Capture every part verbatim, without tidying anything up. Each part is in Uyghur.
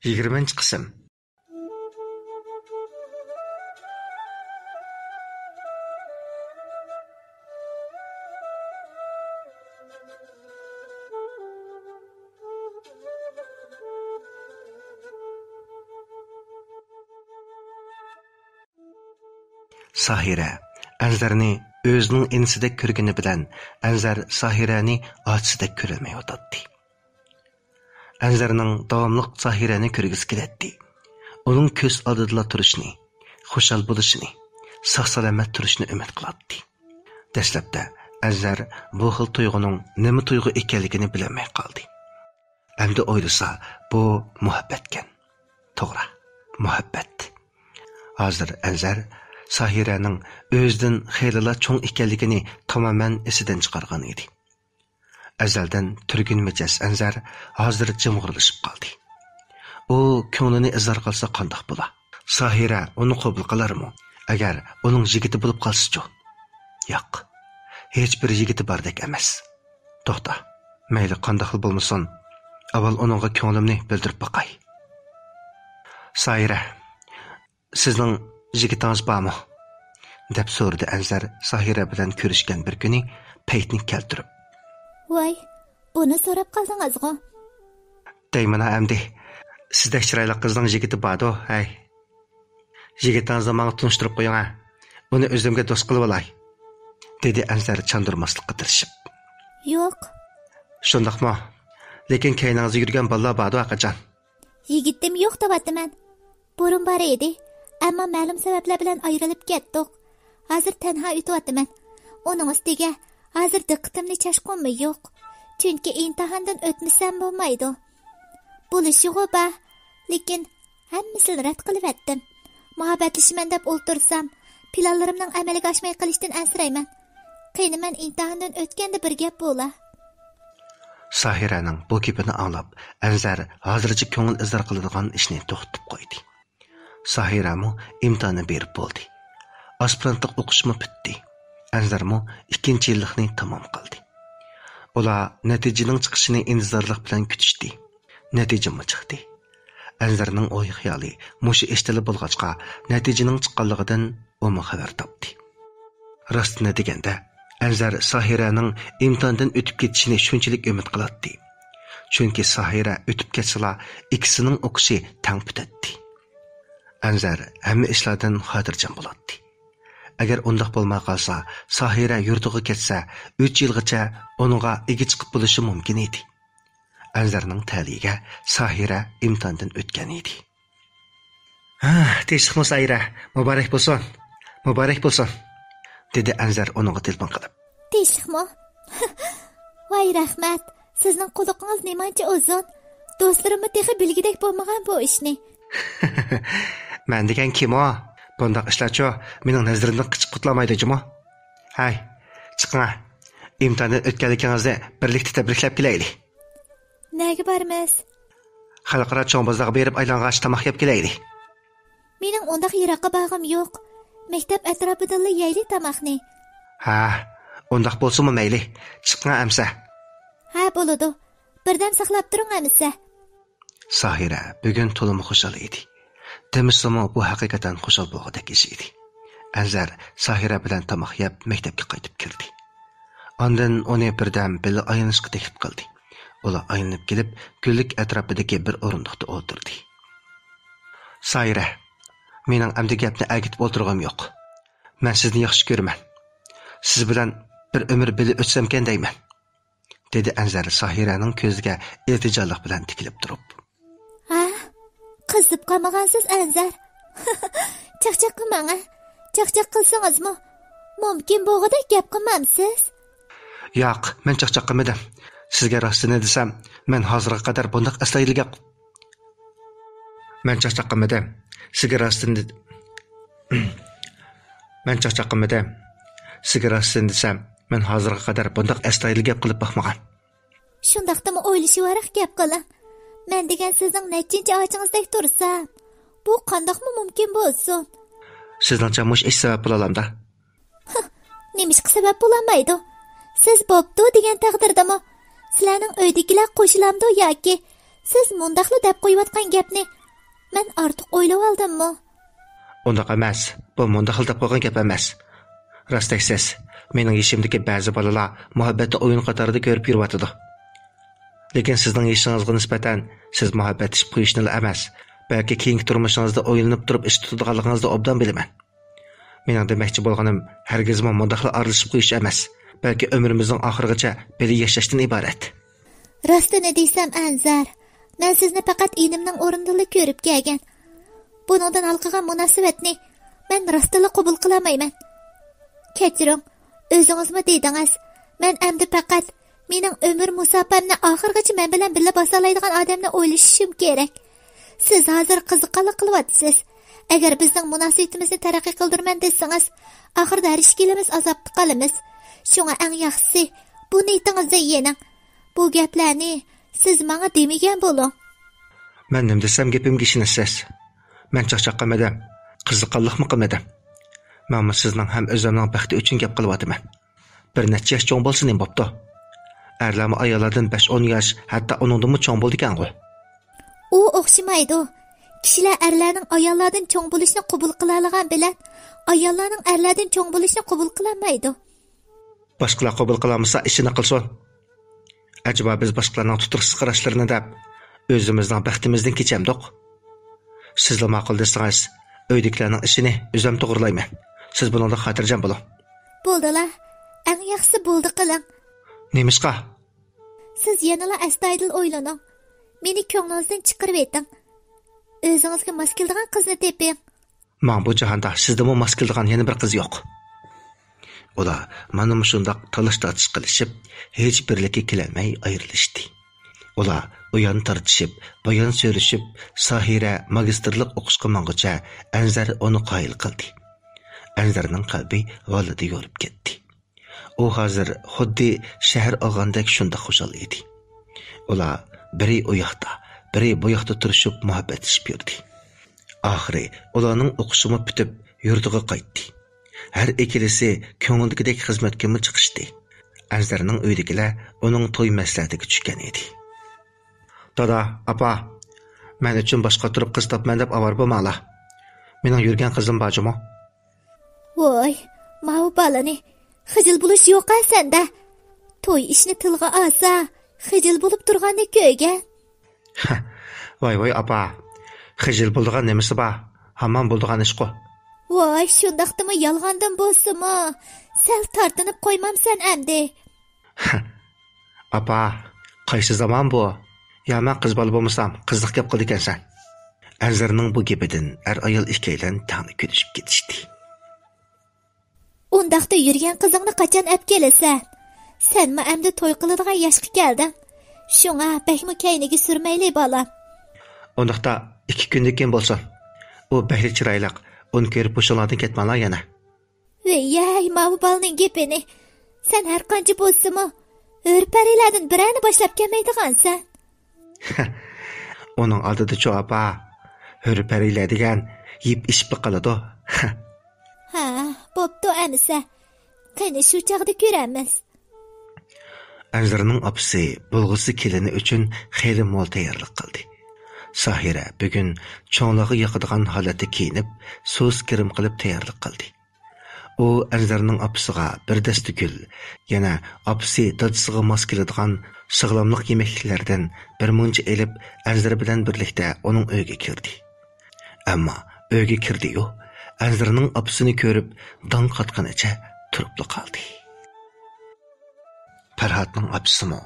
يىگىرمىنچى قىسىم. ساھىرە ئەنزەرنى ئۆزىنىڭ ئىنىسىدەك كۆرگىنى بىلەن، ئەنزەر ساھىرەنى ئاچىسىدەك كۆرەلمەيۋاتاتتى. ئەنزەرنىڭ داۋاملىق ساھىرەنى كۆرگۈسى كېلەتتى. ئۇنىڭ كۆز ئالدىدىلا تۇرۇشىنى، خۇشال بولۇشىنى، ساق-سالامەت تۇرۇشىنى ئۈمىد قىلاتتى. دەسلەپتە ئەنزەر بۇ خىل تۇيغۇنىڭ نېمە تۇيغۇ ئىكەنلىكىنى بىلەلمەي قالدى. ئەمدى ئويلىسا، بۇ مۇھەببەتكەن. توغرا، مۇھەببەت. ھازىر ئەنزەر ساھىرەنىڭ ئۆزىدىن خېلىلا چوڭ ئىكەنلىكىنى تامامەن ئېسىدىن چىقارغان ئىدى. ئەزەلدىن تۈرگۈن مىجەز ئەنزەر ھازىر جىمغۇرلىشىپ قالدى. ئۇ كۆڭلىنى ئىزھار قىلسا قانداق بولا؟ ساھىرە ئۇنى قوبۇل قىلارمۇ؟ ئەگەر ئۇنىڭ يىگىتى بولۇپ قالسىچۇ؟ ياق، ھېچبىر يىگىتى باردەك ئەمەس. توختا، مەيلى قانداقلا بولمىسۇن، ئاۋۋال ئۇنىڭغا كۆڭلۈمنى بىلدۈرۈپ باقاي. ساھىرە، سىزنىڭ يىگىتىڭىز بارمۇ؟ دەپ سورىدى ئەنزەر ساھىرە بىلەن كۆرۈشكەن بىر كۈنى پەيتنى كەلتۈرۈپ. ۋاي، بۇنى سوراپ قالدىڭىزغۇ؟ دەيمەن ئەمدى، سىزدەك چىرايلىق قىزنىڭ يىگىتى باردۇ، ھەي. يىگىتىڭىزنى ماڭا تونۇشتۇرۇپ قويۇڭ ھە. ئۇنى ئۆزۈمگە دوست قىلىۋالاي، دېدى ئەنزەر چاندۇرماسلىققا تىرىشىپ. يوق. شۇنداقمۇ؟ لېكىن كەينىڭىزدە يۈرگەن بالىلار باردۇ ھەرقاچان. يىگىتىم يوق دەۋاتىمەن. بۇرۇن بار ئىدى. ئەمما مەلۇم سەۋەبلەر بىلەن ئايرىلىپ كەتتۇق. ھازىر تەنھا ئۆتۈۋاتىمەن. ئۇنىڭ ئۈستىگە ھازىر دىققىتىمنى چاچقۇممۇ يوق. چۈنكى ئىمتىھاندىن ئۆتمىسەم بولمايدۇ. بولۇشىغۇ بار. لېكىن ھەممىسىنى رەت قىلىۋەتتىم. مۇھەببەتلىشىمەن دەپ ئولتۇرسام، پىلانلىرىمنىڭ ئەمەلگە ئاشماي قېلىشىدىن ئەنسىرەيمەن. قېنى مەن ئىمتىھاندىن ئۆتكەندە بىر گەپ بولا. ساھىرەنىڭ بۇ گېپىنى ئاڭلاپ، ئەنزەر ھازىرچە كۆڭۈل ئىزھار قىلىدىغان ئىشنى توختىتىپ قويدى. ساھىرەمۇ ئىمتىھاننى بېرىپ بولدى. ئاسپىرانتلىق ئوقۇشمۇ پۈتتى. ئەنزەرمۇ ئىككىنچى يىللىقنى تامام قىلدى. ئۇلار نەتىجىنىڭ چىقىشىنى ئىنتىزارلىق بىلەن كۈتۈشتى. نەتىجىمۇ چىقتى. ئەنزەرنىڭ ئوي-خىيالى مۇشۇ ئىشتىلا بولغاچقا، نەتىجىنىڭ چىققانلىقىدىن ئۇمۇ خەۋەر تاپتى. راستىنى دېگەندە، ئەنزەر ساھىرەنىڭ ئىمتىھاندىن ئۆتۈپ كېتىشىنى شۇنچىلىك ئۈمىد قىلاتتى. چۈنكى ساھىرە ئۆتۈپ كەتسىلا، ئىككىسىنىڭ ئوقۇشى تەڭ پۈتەتتى. ئەنزەر ھەممە ئىشلاردىن خاتىرجەم بولاتتى. ئەگەر ئۇنداق بولماي قالسا، ساھىرە يۇرتىغا كەتسە، ئۈچ يىلغىچە ئۇنىڭغا ئىگە چىقىپ بولۇشى مۇمكىن ئىدى. ئەنزەرنىڭ تەلىيىگە ساھىرە ئىمتىھاندىن ئۆتكەن ئىدى. ھە، تىنچلىقمۇ ساھىرە؟ مۇبارەك بولسۇن. مۇبارەك بولسۇن، دېدى ئەنزەر ئۇنىڭغا تېلېفون قىلىپ. تىنچلىقمۇ؟ ۋاي رەھمەت، سىزنىڭ قۇلىقىڭىز نېمانچە ئۇزۇن. دوستلىرىممۇ تېخى بىلگۈدەك بولمىغان بۇ ئىشنى. مەن دېگەن كىمۇ؟ بۇنداق ئىشلارچۇ مېنىڭ نەزىرىمدىن قېچىپ قۇتۇلالمايدۇ جۇمۇ. ھەي، چىقىڭا. ئىمتىھاندىن ئۆتكەنلىكىڭىزنى بىرلىكتە تەبرىكلەپ كېلەيلى. نەگە بارىمىز؟ خەلقئارا چوڭ بازارغا بېرىپ ئايلانغاچ تاماق يەپ كېلەيلى. مېنىڭ ئۇنداق يىراققا بارغۇم يوق. مەكتەپ ئەتراپىدىنلا يەيلى تاماقنى. ھە، ئۇنداق بولسىمۇ مەيلى. چىقىڭا ئەمسە. ھە، بولىدۇ. بىردەم ساقلاپ تۇرۇڭ ئەمىسە. ساھىرە بۈگۈن تولىمۇ خۇشال ئىدى. دېمىسىمۇ، بۇ ھەقىقەتەن خۇشال بولغۇدەك ئىش ئىدى. ئەنزەر ساھىرە بىلەن تاماق يەپ، مەكتەپكە قايتىپ كىردى. ئاندىن ئۇنى بىردەم بىللە ئايلىنىشقا تەكلىپ قىلدى. ئۇلار ئايلىنىپ كېلىپ، گۈللۈك ئەتراپىدىكى بىر ئورۇندۇقتا ئولتۇردى. ساھىرە، مېنىڭ ئەمدى گەپنى ئەگىتىپ ئولتۇرغۇم يوق. مەن سىزنى ياخشى كۆرىمەن. سىز بىلەن بىر ئۆمۈر بىللە ئۆتسەمكەن دەيمەن. دېدى ئەنزەر ساھىرەنىڭ كۆزىگە ئىلتىجالىق بىلەن تىكىلىپ تۇرۇپ. ھە؟ قىزىپ قالمىغانسىز ئەنزەر؟ چاقچاق قىلماڭ ھە. چاقچاق قىلسىڭىزمۇ، مۇمكىن بولغۇدەك گەپ قىلمامسىز؟ ياق، مەن چاقچاق قىلمىدىم. سىزگە راستىنى دېسەم، مەن ھازىرغا قەدەر بۇنداق ئەستايىدىل گەپ مەن چاقچاق قىلمىدىم. سىزگە راستىنى، مەن چاقچاق قىلمىدىم. سىزگە راستىنى دېسەم، مەن ھازىرغا قەدەر بۇنداق ئەستايىدىل گەپ قىلىپ باقمىغان. شۇنداقتىمۇ ئويلىشىۋاراق گەپ قىلىڭ. مەن دېگەن سىزنىڭ نەچچىنچى ئاچىڭىزدەك تۇرسام، بۇ قانداقمۇ مۇمكىن بولسۇن؟ سىزنىڭچە مۇشۇ ئىش سەۋەب بولالامدا؟ نېمىشقا سەۋەب بولالمايدۇ؟ سىز بوپتۇ دېگەن تەقدىردىمۇ، سىلەرنىڭ ئۆيدىكىلەر قوشۇلامدۇ ياكى سىز مۇنداقلا دەپ قويۇۋاتقان گەپنى مەن ئارتۇق ئويلىۋالدىممۇ؟ ئۇنداق ئەمەس، بۇ مۇنداقلا دەپ قويغان گەپ ئەمەس. راست دەيسىز، مېنىڭ يېشىمدىكى بەزى بالىلار مۇھەببەتنى ئويۇن قاتارىدا كۆرۈپ يۈرۈۋاتىدۇ. لېكىن سىزنىڭ يېشىڭىزغا نىسبەتەن سىز مۇھەببەتلىشىپ قويۇشنىلا ئەمەس، بەلكى كېيىنكى تۇرمۇشىڭىزدا ئويلىنىپ تۇرۇپ ئىش تۇتىدىغانلىقىڭىزنى ئوبدان بىلىمەن. مېنىڭ دېمەكچى بولغىنىم، ھەرگىزمۇ مۇنداقلا ئارىلىشىپ قويۇش ئەمەس، بەلكى ئۆمرىمىزنىڭ ئاخىرىغىچە بىللە ياشاشتىن ئىبارەت. راستىنى دېسەم، ئەنزەر، مەن سىزنى پەقەت ئىنىمنىڭ ئورنىدىلا كۆرۈپ كەلگەن. بۇنىڭدىن ھالقىغان مۇناسىۋەتنى مەن راستتىنلا قوبۇل قىلالمايمەن. كەچۈرۈڭ، ئۆزىڭىزمۇ دېدىڭىز، مەن ئەمدى پەقەت مېنىڭ ئۆمۈر مۇساپەمنى ئاخىرغىچە مەن بىلەن بىللە باسالايدىغان ئادەمنى ئويلىشىشىم كېرەك. سىز ھازىر قىزىققانلىق قىلىۋاتىسىز. ئەگەر بىزنىڭ مۇناسىۋىتىمىزنى تەرەققىي قىلدۇرىمەن دېسىڭىز، ئاخىرىدا ھەر ئىككىلىمىز ئازابتا قالىمىز. شۇڭا ئەڭ ياخشىسى، بۇ نىيىتىڭىزدىن يېنىڭ. بۇ گەپلەرنى سىز ماڭا دېمىگەن بولۇڭ. مەن نېمە دېسەم گېپىمگە ئىشىنىسىز؟ مەن چاقچاق قىلمىدىم، قىزىققانلىقمۇ قىلمىدىم. مەنمۇ سىزنىڭ ھەم ئۆزۈمنىڭ بەختى ئۈچۈن گەپ قىلىۋاتىمەن. بىر نەچچە ياش چوڭ بولسا نېمە بوپتۇ؟ ئەرلەرمۇ ئاياللاردىن بەش-ئون ياش، ھەتتا ئۇنىڭدىنمۇ چوڭ بولىدىكەنغۇ. ئۇ ئوخشىمايدۇ. كىشىلەر ئەرلەرنىڭ ئاياللاردىن چوڭ بولۇشنى قوبۇل قىلالىغان بىلەن، ئاياللارنىڭ ئەرلەردىن چوڭ بولۇشنى قوبۇل قىلالمايدۇ. باشقىلار قوبۇل قىلالمىسا، ئىشىنى قىلسۇن. ئەجەبا بىز باشقىلارنىڭ تۇتۇقسىز قاراشلىرىنى دەپ، ئۆزىمىزنىڭ بەختىمىزدىن كېچەمدۇق؟ سىزلا ماقۇل دېسىڭىز، ئۆيدىكىلەرنىڭ ئىشىنى ئۆزۈم توغرىلايمەن. سىز بۇنىڭدىن خاتىرجەم بولۇڭ. بولدىلا، ئەڭ ياخشىسى بولدى قىلىڭ. نېمىشقا؟ سىز يەنىلا ئەستايىدىل ئويلىنىڭ. مېنى كۆڭلىڭىزدىن چىقىرىۋېتىڭ. ئۆزىڭىزگە ماس كېلىدىغان قىزنى تېپىڭ. ماڭا بۇ جاھاندا سىزدىنمۇ ماس كېلىدىغان يەنە بىر قىز يوق. ئۇلار مانا مۇشۇنداق تالاش-تارتىش قىلىشىپ، ھېچ بىرلىككە كېلەلمەي ئايرىلىشتى. ئۇلار ئۇيان تارتىشىپ، بۇيان سۆرۈشۈپ، ساھىرە ماگىستىرلىق ئوقۇشقا ماڭغۇچە ئەنزەر ئۇنى قايىل قىلدى. ئەنزەرنىڭ قەلبى ۋاللىدە يورۇپ كەتتى. ئۇ ھازىر خۇددى شەھەر ئالغاندەك شۇنداق خۇشال ئىدى. ئۇلار بىرى ئۇ ياقتا، بىرى بۇ ياقتا تۇرۇشۇپ مۇھەببەتلىشىپ يۈردى. ئاخىرى ئۇلارنىڭ ئوقۇشىمۇ پۈتۈپ، يۇرتىغا قايتتى. ھەر ئىككىلىسى كۆڭۈلدىكىدەك خىزمەتكىمۇ چىقىشتى. ئەنزەرنىڭ ئۆيىدىكىلەر ئۇنىڭ توي مەسلىھەتىگە چۈشكەن ئىدى. دادا، ئاپا، مەن ئۈچۈن باشقا تۇرۇپ قىز تاپىمەن دەپ ئاۋارە بولماڭلار. مېنىڭ يۈرگەن قىزىم بار جۇمۇ. ۋوي، ماۋۇ بالىنى خىجىل بولۇش يوق سەندە. توي ئىشنى تىلغا ئالسا، خىجىل بولۇپ تۇرغاننى كۆرگەن. ۋاي ۋاي ئاپا، خىجىل بولىدىغان نېمىسى بار؟ ھامان بولىدىغان ئىشقۇ. ۋاي، شۇنداقتىمۇ يالغاندىن بولسىمۇ، سەل تارتىنىپ قويمامسەن ئەمدى؟ ئاپا، قايسى زامان بۇ؟ يا مەن قىز بالا بولمىسام، قىزلىق گەپ قىلىدىكەنسەن. ئەنزەرنىڭ بۇ گېپىدىن ئەر-ئايال ئىككىيلەن تەڭلا كۈلۈشۈپ كېتىشتى. ئۇنداقتا يۈرگەن قىزىڭنى قاچان ئەپ كېلىسەن؟ سەنمۇ ئەمدى توي قىلىدىغان ياشقا كەلدىڭ. شۇڭا بەكمۇ كەينىگە سۈرمەيلى، بالام. ئۇنداقتا ئىككى كۈندىن كېيىن بولسۇن. ئۇ بەكلا چىرايلىق، ئۇنى كۆرۈپ ھوشۇڭلاردىن كەتمەڭلار يەنە. ۋېي-يەي، ماۋۇ بالىنىڭ گېپىنى. سەن ھەر قانچە بولسىمۇ، ھۆر-پەرىلەردىن بىرەرنى باشلاپ كەلمەيدىغانسەن. ئۇنىڭ ئالدىدىچۇ، ئاپا. ھۆر-پەرىلەر دېگەن يىپ ئېشىپلا قالىدۇ. ھە، بوپتۇ ئەمىسە. قېنى، شۇ چاغدا كۆرەرمىز. ئەنزەرنىڭ ئاپىسى بولغۇسى كېلىنى ئۈچۈن خېلى مول تەييارلىق قىلدى. ساھىرە بۈگۈن چوڭلارغا ياقىدىغان ھالەتتە كىيىنىپ، سۇس گىرىم قىلىپ تەييارلىق قىلدى. ئۇ ئەنزەرنىڭ ئاپىسىغا بىر دەستە گۈل، يەنە ئاپىسى دادىسىغا ماس كېلىدىغان ساغلاملىق يېمەكلىكلەردىن بىر مۇنچە ئېلىپ، ئەنزەر بىلەن بىرلىكتە ئۇنىڭ ئۆيىگە كىردى. ئەمما ئۆيگە كىردىيۇ، ئەنزەرنىڭ ئاپىسىنى كۆرۈپ داڭ قاتقىنىچە تۇرۇپلا قالدى. پەرھاتنىڭ ئاپىسىمۇ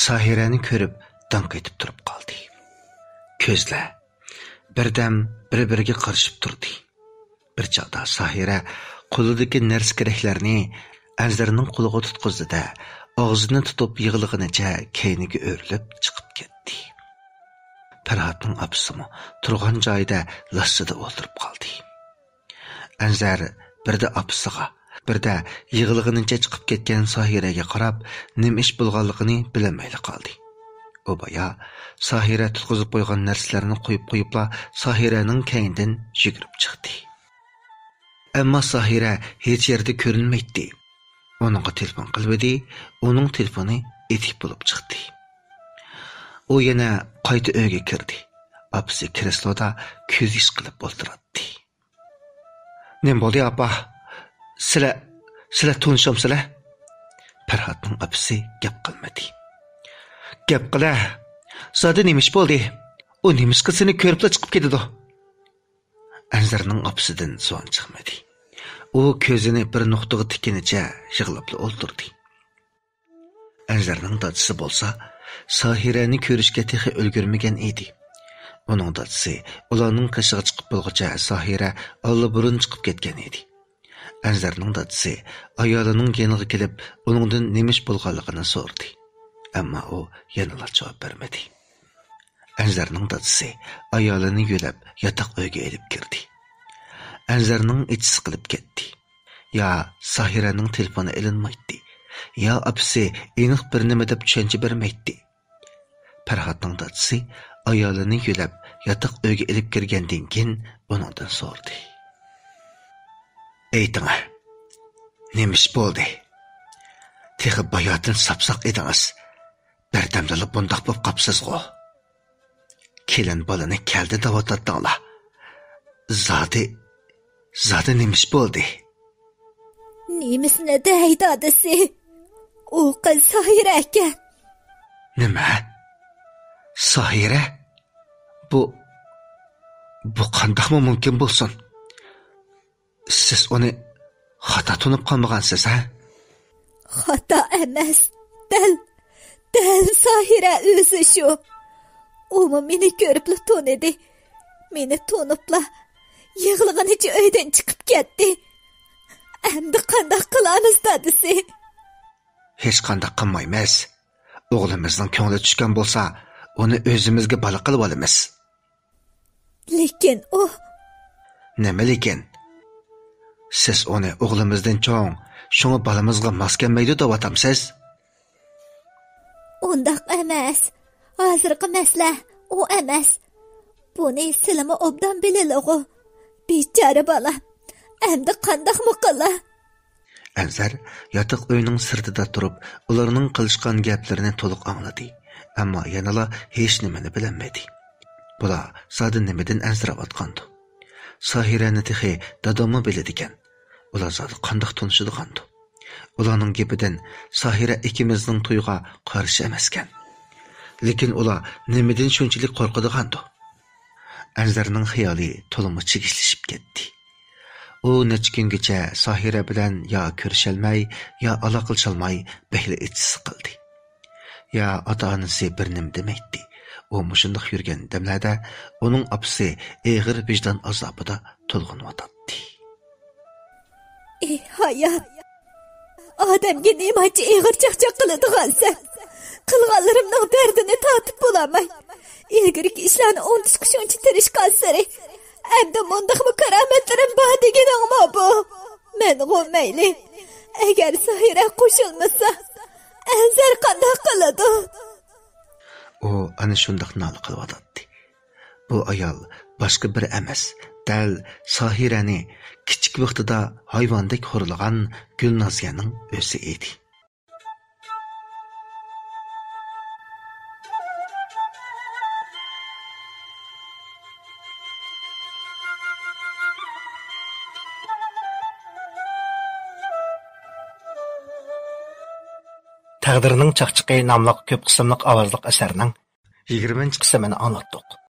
ساھىرەنى كۆرۈپ داڭ قېتىپ تۇرۇپ قالدى. كۆزلەر بىردەم بىر-بىرىگە قارىشىپ تۇردى. بىر چاغدا ساھىرە قولىدىكى نەرسە-كېرەكلەرنى ئەنزەرنىڭ قولىغا تۇتقۇزدى-دە، ئاغزىنى تۇتۇپ يىغلىغىنىچە كەينىگە ئۆرۈلۈپ چىقىپ كەتتى. پەرھاتنىڭ ئاپىسىمۇ تۇرغان جايىدا لاسسىدە ئولتۇرۇپ قالدى. ئەنزەر بىردە ئاپىسىغا، بىردە يىغلىغىنىچە چىقىپ كەتكەن ساھىرەگە قاراپ، نېمە ئىش بولغانلىقىنى بىلەلمەيلا قالدى. ئۇ بايا ساھىرە تۇتقۇزۇپ قويغان نەرسىلەرنى قويۇپ قويۇپلا، ساھىرەنىڭ كەينىدىن يۈگۈرۈپ چىقتى. ئەمما ساھىرە ھېچ يەردە كۆرۈنمەيتتى. ئۇنىڭغا تېلېفون قىلىۋىدى، ئۇنىڭ تېلېفونى ئېتىك بولۇپ چىقتى. ئۇ يەنە قايتا ئۆيگە كىردى. ئاپىسى كرېسلودا كۆز يېشى قىلىپ ئولتۇراتتى. نېمە بولدى، ئاپا؟ سىلە، سىلە تونۇشامسىلە؟ پەرھاتنىڭ ئاپىسى گەپ قىلمىدى. گەپ قىلە، زادى نېمە ئىش بولدى؟ ئۇ نېمىشقا سېنى كۆرۈپلا چىقىپ كېتىدۇ؟ ئەنزەرنىڭ ئاپىسىدىن زۇۋان چىقمىدى. ئۇ كۆزىنى بىر نۇقتىغا تىككىنىچە يىغلاپلا ئولتۇردى. ئەنزەرنىڭ دادىسى بولسا ساھىرەنى كۆرۈشكە تېخى ئۈلگۈرمىگەن ئىدى. ئۇنىڭ دادىسى ئۇلارنىڭ قېشىغا چىقىپ بولغۇچە ساھىرە ئاللىبۇرۇن چىقىپ كەتكەن ئىدى. ئەنزەرنىڭ دادىسى ئايالىنىڭ يېنىغا كېلىپ، ئۇنىڭدىن نېمە ئىش بولغانلىقىنى سورىدى. ئەمما ئۇ يەنىلا جاۋاب بەرمىدى. ئەنزەرنىڭ دادىسى ئايالىنى يۆلەپ ياتاق ئۆيگە ئېلىپ كىردى. ئەنزەرنىڭ ئىچى سىقىلىپ كەتتى. يا ساھىرەنىڭ تېلېفونى ئېلىنمايتتى، يا ئاپىسى ئېنىق بىر نېمە دەپ چۈشەنچە بەرمەيتتى. پەرھاتنىڭ دادىسى ئايالىنى يۆلەپ ياتاق ئۆيگە ئېلىپ كىرگەندىن كېيىن ئۇنىڭدىن سورىدى. ئېيتىڭە، نېمە ئىش بولدى؟ تېخى باياتىن ساپساق ئىدىڭىز. بىردەمدىلا بۇنداق بولۇپ قاپسىزغۇ. كېلىن بالىنى كەلدى دەۋاتاتتىڭلار. زادى، زادى نېمە ئىش بولدى؟ نېمىسىنى دەي دادىسى؟ ئۇ قىز ساھىرە ئەكەن. نېمە؟ ساھىرە؟ بۇ، بۇ قانداقمۇ مۇمكىن بولسۇن؟ سىز ئۇنى خاتا تونۇپ قالمىغانسىز، ھە؟ خاتا ئەمەس. دەل، دەل ساھىرە ئۆزى شۇ. ئۇمۇ مېنى كۆرۈپلا تونۇدى. مېنى تونۇپلا، يىغلىغىنىچە ئۆيدىن چىقىپ كەتتى. ئەمدى قانداق قىلامىز، دادىسى؟ ھېچقانداق قىلمايمىز. ئوغلىمىزنىڭ كۆڭلى چۈشكەن بولسا، ئۇنى ئۆزىمىزگە بالا قىلىۋالىمىز. لېكىن ئۇ. نېمە لېكىن؟ سىز ئۇنى ئوغلىمىزدىن چوڭ، شۇڭا بالىمىزغا ماس كەلمەيدۇ دەۋاتامسىز؟ ئۇنداق ئەمەس. ھازىرقى مەسىلە ئۇ ئەمەس. بۇنى سىلىمۇ ئوبدان بىلىلىغۇ. بىچارە بالا. ئەمدى قانداقمۇ قىلا؟ ئەنزەر ياتاق ئۆينىڭ سىرتىدا تۇرۇپ، ئۇلارنىڭ قىلىشقان گەپلىرىنى تولۇق ئاڭلىدى، ئەمما يەنىلا ھېچنېمىنى بىلەلمىدى. بۇلار زادى نېمىدىن ئەنسىرەۋاتقاندۇ؟ ساھىرەنى تېخى داداممۇ بىلىدىكەن. ئۇلار زادى قانداق تونۇشىدىغاندۇ؟ ئۇلارنىڭ گېپىدىن ساھىرە ئىككىمىزنىڭ تويىغا قارشى ئەمەسكەن. لېكىن ئۇلار نېمىدىن شۇنچىلىك قورقىدىغاندۇ؟ ئەنزەرنىڭ خىيالى تولىمۇ چىگىشلىشىپ كەتتى. ئۇ نەچچە كۈنگىچە ساھىرە بىلەن يا كۆرۈشەلمەي، يا ئالاقىلىشالماي بەكلا ئىچى سىقىلدى. يا ئاتا-ئانىسى بىر نېمە دېمەيتتى. ئۇ مۇشۇنداق يۈرگەن دەملەردە ئۇنىڭ ئاپىسى ئېغىر ۋىجدان ئازابىدا تولغىنىۋاتاتتى. ئى ھايات! ئادەمگە نېمانچە ئېغىر چاقچاق قىلىدىغانسەن! قىلغانلىرىمنىڭ دەردىنى تارتىپ بولالماي، ئىلگىرىكى ئىشلارنى ئۇنتۇشقا شۇنچە تىرىشقانسېرى، ئەمدى مۇنداقمۇ كارامەتلىرىم بار دېگىنىڭمۇ بۇ؟ مەنغۇ مەيلى، ئەگەر ساھىرە قوشۇلمىسا، ئەنزەر قانداق قىلىدۇ؟ ئۇ ئەنە شۇنداق نالە قىلىۋاتاتتى. بۇ ئايال باشقا بىر ئەمەس، دەل ساھىرەنى كىچىك ۋاقتىدا ھايۋاندەك خورلىغان گۈلنازىيەنىڭ ئۆزى ئىدى. تەقدىرنىڭ چاقچىقى ناملىق كۆپ قىسىملىق ئاۋازلىق ئەسەرنىڭ يىگىرمىنچى قىسمىنى ئاڭلاتتۇق.